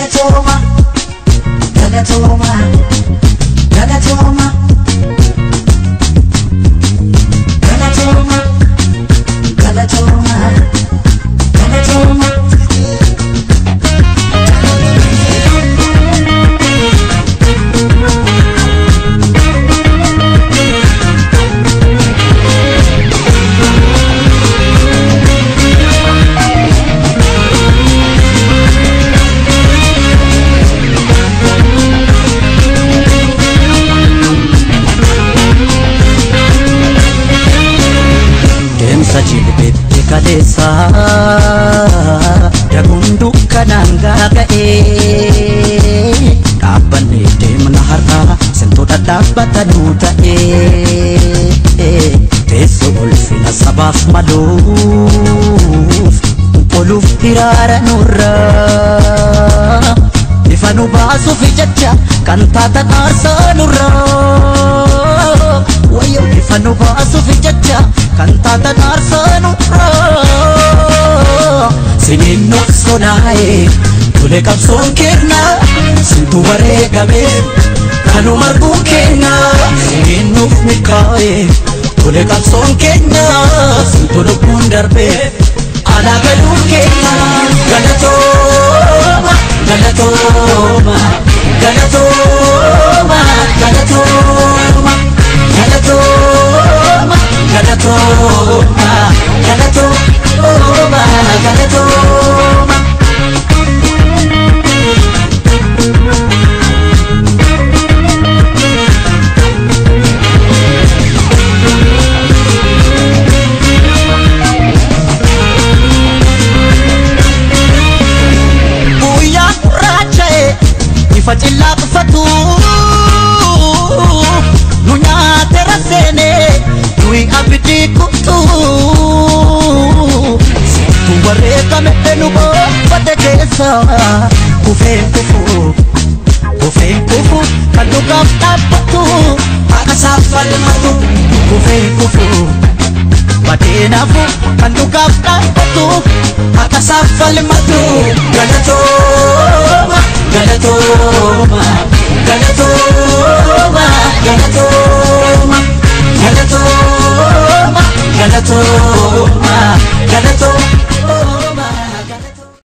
Galatooma, galatooma, galatooma. Galatooma, galatooma, galatooma. Deemsa jilbeetti kaleessa daguun dukkanaan gaaga'ee dhaabbannee deemna har'a sentoota dhaabbatanuu ta'ee teessoo ulfina sabaaf maluuf qoluuf hiraara nurraa ifa nu baasuuf jecha kan taatan aarsaa nurraa wayyoo ifa nu baasuuf jecha kan taatan aarsaa nurraa siniin nuuf sonaa'e tole qabsoon kenna sintu wareegame kanu marguun kenna siniin nuuf milkaa'e tole qabsoon kenna sintu lubbuun darbe alaa galuun kenna. Galatooma, galatooma, galatooma, galatooma, galatooma, galatooma, galatooma, galatooma. Guyyaan gurraacha'e ifa cillaa qufatu nu nyaate raseene nuyi abidii kuttu sittu wareegame nu boofate keessa kufeen kufu kufeen kufu kan dhugaaf dhaabbatu haqa isaaf falmatu kufeen kufu badeenaafu kan dhugaaf dhaabbatu haqa isaaf falmatu.